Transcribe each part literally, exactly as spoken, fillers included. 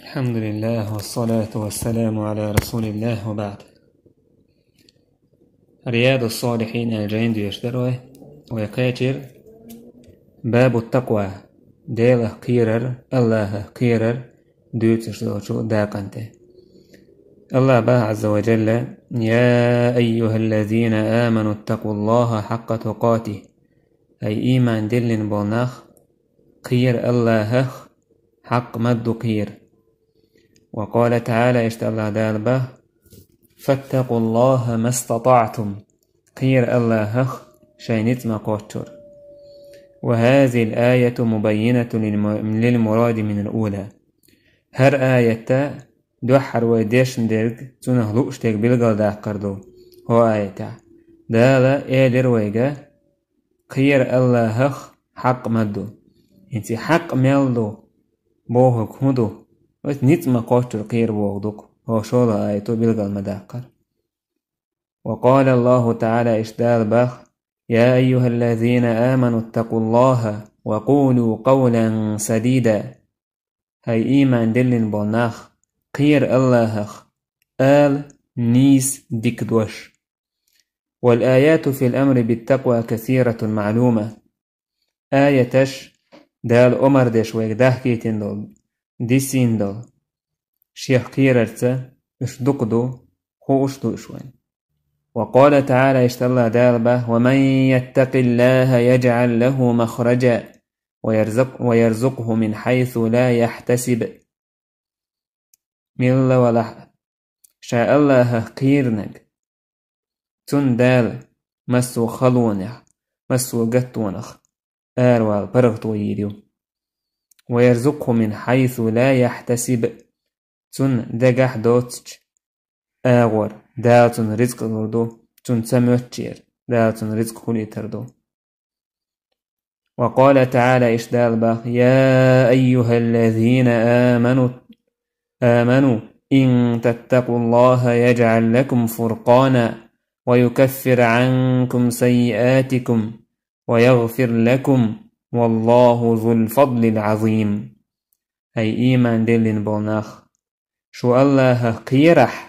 الحمد لله والصلاة والسلام على رسول الله وبعد. رياض الصالحين الجين ديوش دروي ويقاتر باب التقوى. ديله قيرر، الله قيرر، دوتش دوتشو داقنته. الله باه عز وجل: يا أيها الذين آمنوا اتقوا الله حق تقاته. أي إيمان دلن بولناخ، قير الله خ حق مدو قير. وقال تعالى، إشت الله دال به: فاتقوا الله ما استطعتم. قير الله خ شينت ما قوتشر. وهذه الآية مبينة للم-، للمراد من الأولى. هر آية دوحر ويديشن ديرك، تونه لؤش ديرك بلغل داقر دو. هو آية. دال إيلر ويغا قير الله خ حق مدو. انتي حق ميلدو بوهك هدو. ويت نيت ما قوتشر قير بوغدوك. هو شولا آيتو بلغل مداقر. وقال الله تعالى إشدال بخ: يا أيها الذين آمنوا اتقوا الله وقولوا قولا سديدا. هاي إيمان دلن بولناخ، قير الله خ، آل نيس ديك دوش. والآيات في الأمر بالتقوى كثيرة معلومة. آيتش دال عمر ديش ويك دهكيتين دول، ديسين دول. شيخ قيررتسا، اش دقدو، خو اش دو اش وين. وقال تعالى، اشت الله دال به: ومن يتق الله يجعل له مخرجا ويرزق، ويرزقه من حيث لا يحتسب. Милла валахь, ша Аллахах кхийрнаг. Цунна Дала массо а халонех, массо а гаттонах аравала паргӀато йийр ю. ويرزقه من حيث لا يحتسب. Цунна дагахь доцучу агӀор Дала цунна рицкъ лур ду, цунна ца моьттучера Дала цунна рицкъ хилийтар ду. وقال تعالى, иштта Дала боху: يا أيها الذين آمنوا، آمنوا إن تتقوا الله يجعل لكم فرقانا ويكفر عنكم سيئاتكم ويغفر لكم والله ذو الفضل العظيم. Ай, ийман диллина болу нах! Шу Аллахах кхерахь,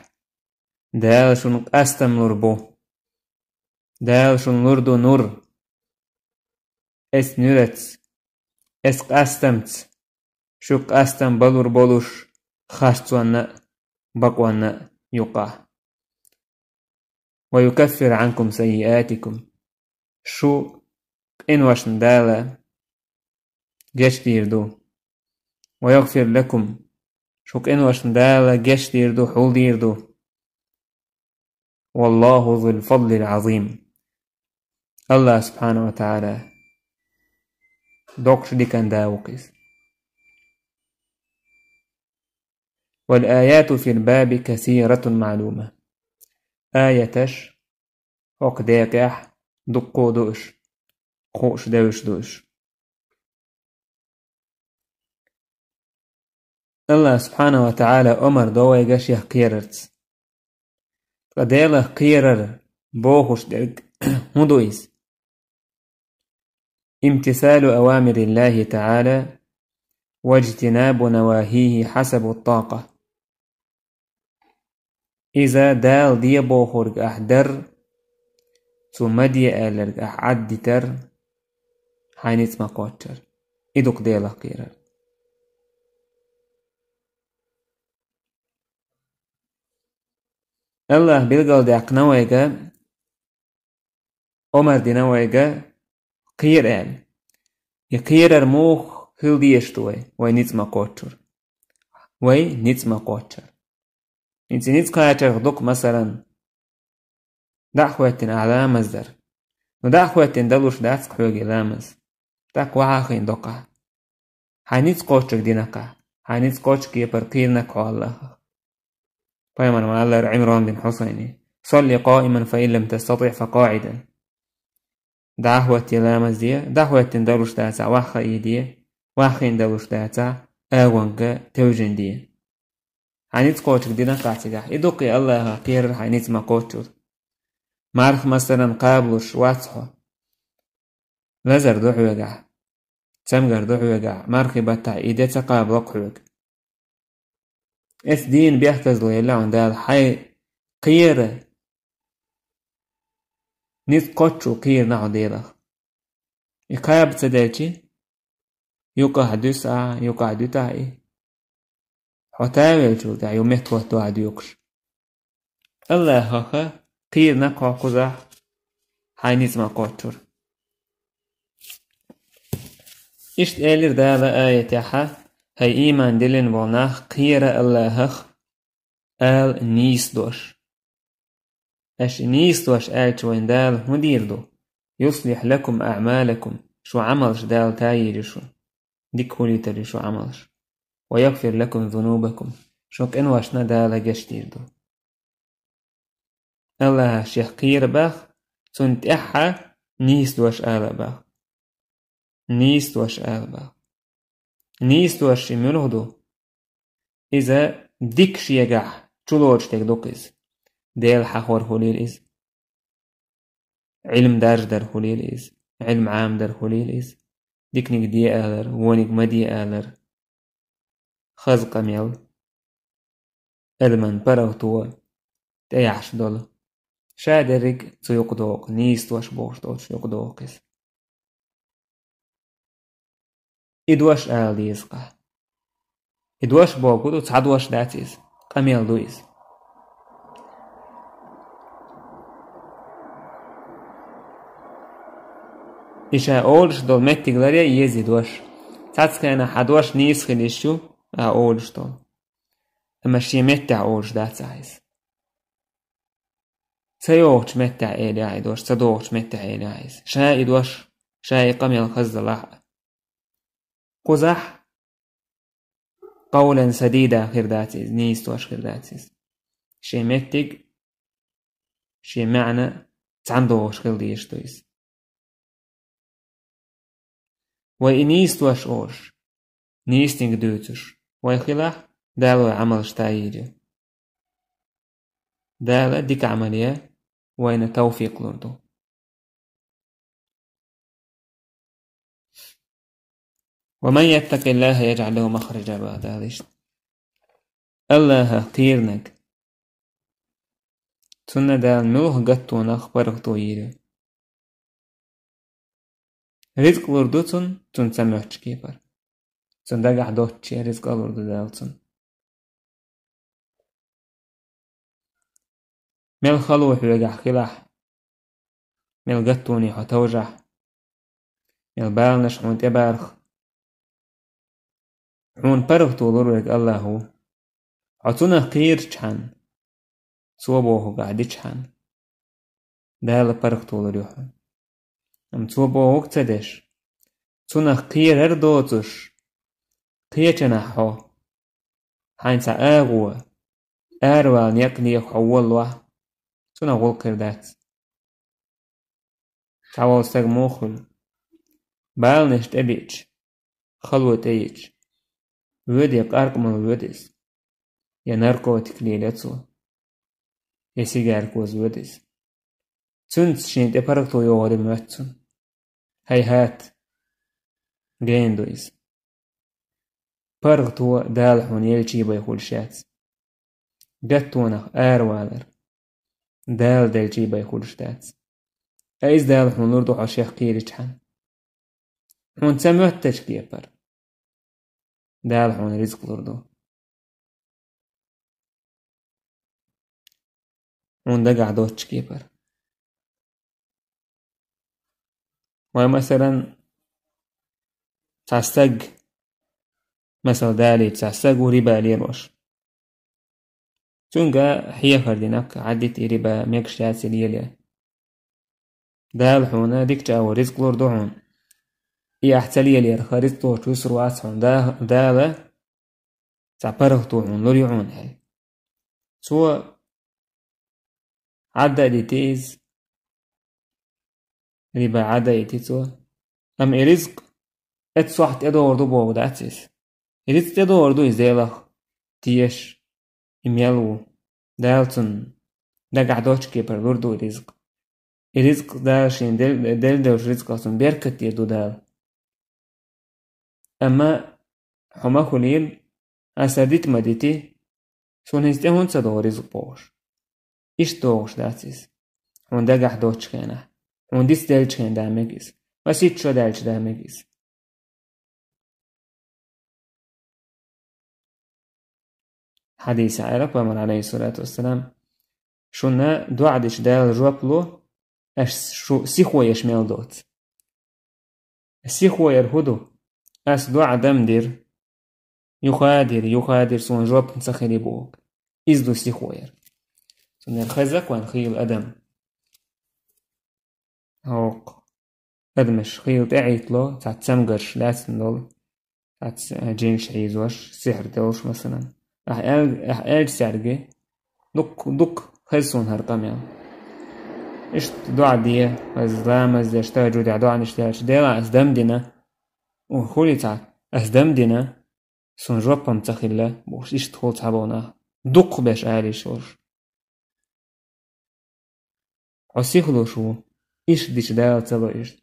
Дала шуна къастам лур бу. Дала шуна лур ду нур. Эс нуьраца, эс къастамца, шу къастам балур болуш харцонна а, бакъонна а юкъахь. ويكفر عنكم سيئاتكم. Шу къиношна Дала гечдийр ду. ويغفر لكم. Шу къиношна Дала гечдийр ду, хьулдийр ду. والله ذو الفضل العظيم. Аллах субхьанаху ва таӀала доккхачу дикан да ву-кх иза. والآيات في الباب كثيرة معلومة. Аяташ хӀокху декъехь дуккха а ду уьш, хууш девзаш ду уьш. Аллах субхьанаху ва таӀала омар до вайга шех кхерарца. Ткъа Делах кхерар бохуш дерг хӀун ду иза? امتثال أوامر الله تعالى واجتناب نواهيه حسب الطاقة. Иза Дала де бохург ахь дар, Цо ма де аьлларг ахь Ӏад дитар, хьайн ницкъ ма кхоччур. И ду-кх Делах кхерар. Аллаха билгалдаьккхина вайга, омар дина вайга кхера аьлла. И кхерар муха хила дезаш ду вай, вай ницкъ ма кхоччур? Вай ницкъ ма кхоччур. ХӀинца ницкъ кхачарх ду-кх, масалан, дӀа а хӀоьттина ахь ламаз дар. Ну, дӀа а хӀоьттина далуш дац-кх хьоьга и ламаз. ТӀаккха вахьа а хиъна доккхахь. Хьайн ницкъ кхоччург дина-кх ахь. Хьайн ницкъ кхоччург кепара кхийрина-кх хьо Аллахах. Пайхамара ма-аллара Ӏимран бин Хьусайне: صل قائما فإن لم تستطع فقاعدا. ДӀа а хӀоьттина ламаз де, дӀа а хӀоьттина далуш дацахь, вахьа а хиъна де, вахьа а хиъна далуш дацахь, агӀонга тевжина де. Хьайн ницкъ кхоччург дина-кх ахь цигахь. И ду-кх и Аллахах кхерар хьайн ницкъ ма кхоччур. Марха, масалан, кхабалуш вац хьо. Лазар ду хьоьгахь, цамгар ду хьоьгахь, мархи баттахь и де ца кхабало-кх хьоьга. Эс дийна бехказло елла хьуна Дала, хьай кхера, ницкъ кхоччуш кхера хьо Делах. И кхаба ца делча, юкъахь дуьсу ахь, юкъахь дуьту ахь и. Хьо тайна веллачул тӀаьхьа ю меттахӀотта дохьа доькхуш. АллахӀах кхера хьо кхузахь, хьайн ницкъ ма кхоччура. Иштта элира Дала аятехь: хӀай ийман диллина болу нах, кхера АллахӀах, ала нийса дош. Аша нийса дош аьлча, вайн Дала хӀун дийр ду? «Юслихь лакум аъмалакум», шу Ӏамалш Дала тайийр ю шу, дика хуьлуьйтур ю шу Ӏамалш. «Ва ягфир лакум зунубакум», шу къиношна Дала гечдийр ду. АллахӀах шех кхера бах, цунна тӀаьхьа нийса дош ала бах. Нийса дош ала бах. Нийса дош ши муьлха ду? Иза дика шегахь чулоцуш дерг ду-кх иза. Дела хьахор хуьлийла иза. Ӏилма даржадар хуьлийла иза. Ӏилма Ӏамадар хуьлийла иза. Диканиг де алар, вониг ма де алар. Хаза къамел. Адаман паргӀато тӀеяхьаш долу. Ша дерриг цу юкъа догӀу, нийса дош бохуш долчу юкъа догӀу иза. И дош ала деза-кх. И дош бохург ду, цхьа дош дац иза, къамел ду иза. И ша олуш долу меттиг ларъян еза и дош. Цхьацца хенахь хьан дош нийса хила йиш ю, ахь олуш долу. Амма шен меттехь олуш дац ахь иза. Ца йогӀучу меттехь элехь и дош, ца догӀучу меттехь элехь иза. Ша и дош, ша и къамел хаза далахь а. Кхузахь къавлан садида хир дац иза, нийса дош хир дац иза. Шен меттиг, шен маьӀна цхьаьна догӀуш хила дезаш ду иза. Вай и нийса дош олуш, нийсаниг дуьйцуш вай хилахь, Дала вай Ӏамалш тайийр ю. Дала дика Ӏамал ян вайна тавфикъ лур ду. «Ва ман яттакъиллахӀа яжӀал лахӀу махража», боху Дала иштта. АллахӀах кхернарг, цунна Дала муьлха гаттонах паргӀато йийр ю. Ризкъ лур ду цунна, цунна ца моьттучу кепара. Цунна дагахь доцучу ризкъ а лур ду Дала цунна. Мел хало хьоьгахь хилахь, мел гаттоне хьо товжахь, мел баланаш хьуна тӀебарх, хьуна паргӀато лур верг АллахӀ ву. Хьо цунах кхерчахьана, цо бохург ахь дичахьана, Дала паргӀато лур ю хьуна. Амма цо бохург ца деш, цунах кхерар доцуш, кхечанахь хьо, хьайн цхьа агӀо, аравала некъ деха хьо волалахь, цунах гӀуллакх хир дац. Цхьаволу стаг муха хуьлу? Баланаш тӀебиъча, хало тӀееъча, воьду, я къаркъамал воьду иза, я наркотик лелайо цо, я сигаркоза воьду иза. Цуьнца шена тӀе паргӀато йогӀур ю моьтту цунна? ХӀайхӀат, гена ду иза. ПаргӀато Дала хьуна елчий бен хуьлуш яц. Гаттонах аравалар Дала делчий бен хуьлуш дац. Ткъа иза Дала хьуна лур ду хьо шех кхерчахьана. Хьуна ца моьттучу кепара Дала хьуна ризкъ лур ду. Хьуна дагахь доцучу кепара. Вай, масалан, цхьа стаг, масал далийча, цхьа стаг ву риба лелош. Цуьнга хьехар дина-кх, хьаддита и риба мегаш яц и лелаян. Дала хьуна дика чӀагӀо ризкъ лур ду хьуна. И ахь ца лелаярх ризкъ лоцуш вуьсур вац хьуна Да-, Дала, цхьа паргӀато хьуна лур ю хьуна аьлла. Цо Ӏадда а дити иза, риба Ӏадда а йити цо. Амма и ризкъ, эццахь тӀедогӀур ду бохург дац иза. И ризкъ тӀедогӀур ду иза Делах, теша, и мел ву. Дала цунна дагахь доцучу кепара лур ду и ризкъ. И ризкъ Дала шена дел-, делла долчу ризкъах цунна беркат дийр ду Дала. Амма хьо ма хуьлийла, аса дита ма дити, Суна хӀинца тӀе хӀунда ца догӀу ризкъ бохуш? Иштта догӀуш дац иза. Хьуна дагахь доцчу хенахь, хьуна дицделчу хенахь дан мега иза, масийтта шо даьлча дан мега иза. Хьадисехь аьлла пайхамара, Ӏалайхиссалату вассалам: «Шуна доӀа дича Дала жоп ло, аш шу сихо еш мел доцу». Сихо яр хӀун ду? Ас доӀа дам дира, юха а дира, юха а дира, суна жоп ца хилира боху. Иза ду сихо яр. Цундела хаза вайн хийла адам. ХӀокху адамаш хийла тӀеӀиттало, цхьацца цамгарш лаьцна долу, цхьацца, а, жинаш хьийзош, сихьр долуш, масалан. Ахь аьл-, ахь аьлча цаьрга: «Дукха, дукха хеза суна хӀара къамел». Иштта доӀа де, ас ламаз деш, тахажжудехь доӀанаш делча, Дела, ас дам дина. О, хуьлий цхьа, ас дам дина, суна жоп-м ца хилла, бохуш, иштта хуьлу цхьаболу нах. Дукхахберш ала йиш йолуш. Хьо сихлуш ву, иштта дича Дала ца ло иза.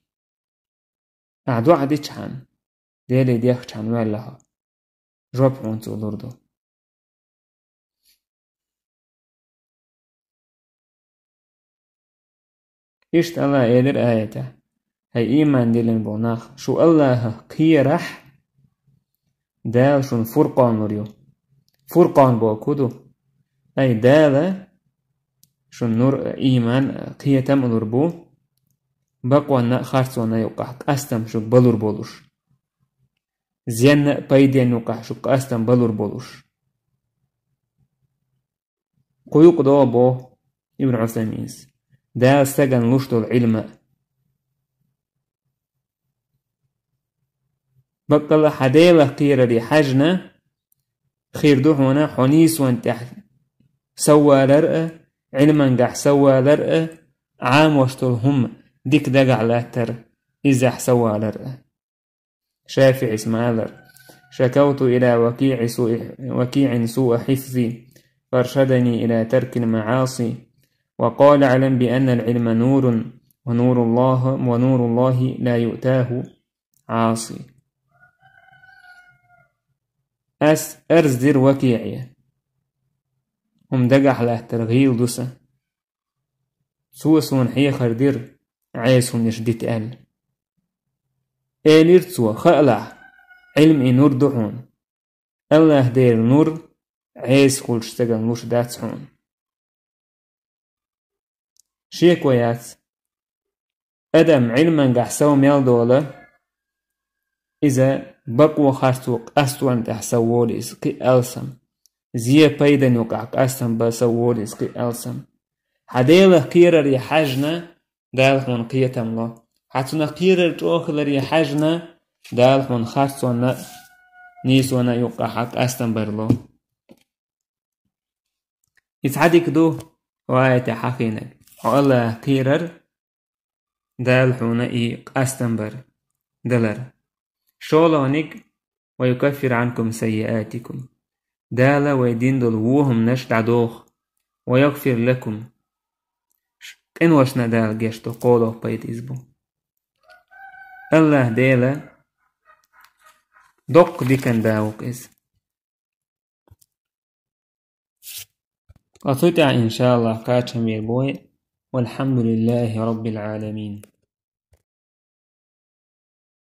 Ахь доӀа дичхьана, Деле дехчхьана ваьлла хьо, жоп хьуна цо лур ду. Иштта АллахӀа элира аятехь: «ХӀай ийман диллина болу нах, шу АллахӀах кхерахь, Дала шуна фуркъон лур ю». Фуркъон боху хӀун ду? Ай, Дала шуна нур а, ийман а, кхетам а лур бу, бакъонна а, харцонна а юккъахь къастам шуьга балур болуш. Зенна а, пайденна юккъахь шуьга къастам балур болуш. Кху юкъа догӀу боху Ибн Ӏусаймина: Дала стагана луш долу Ӏилма. Баккъалла хьан Делах кхераре хьаьжна, хир ду хьуна хьо нийсонна тӀехь соввалар а, Ӏилмангахь соввалар а, Ӏамош долу хӀума дика дагахь латтар, иззахь соввалар а. ШафиӀис ма аллара: «شكوت إلى وكيع سوء، وكيع سوء حفظي، فأرشدني إلى ترك المعاصي، وقال: اعلم بأن العلم نور، ونور الله، ونور الله لا يؤتاه عاصي». Ас арз дира ВакиӀе. ХӀума дагахь латтар гӀийла ду сан. Цо суна хьехар дира, Ӏеса хӀуманаш дита аьлла. Элира цо: «Хаалахь, Ӏилма и нур ду хьуна. АллахӀ Делан нур Ӏеса хуьлуш стагана луш дац хьуна». Шеко яц. Адам Ӏилмангахь сов мел долу, иза бакъо харцо къастонна тӀехь сов волу иза кхин а алсам. Зен пайдан юкъахь къастам бан сов волу иза кхин а алсам. Хьан Делах кхераре хьаьжна, Дала хьуна кхетам ло. Хьан Цунах кхерар чӀогӀа хиларе хьаьжна, Дала хьуна харцонна а, нийсонна а юккъахь къастам бар ло. И цхьа дика ду, ва аятехь хьахийнарг. Хьо АллахӀах кхерар, Дала хьуна и къастам бар далар. ШолгӀаниг: «ويكفر عنكم سيئاتكم». Дала вай дина долу вон хӀуманаш дӀадоху. «ويغفر لكم». Ш-, къиношна Дала гечдо, кхоалгӀа пайда иза бу. АллахӀ Дела доккха дикан да ву-кх иза. Ткъа цу тӀехь, иншааллахӀ, кхачам вер бу вай. والحمد لله رب العالمين.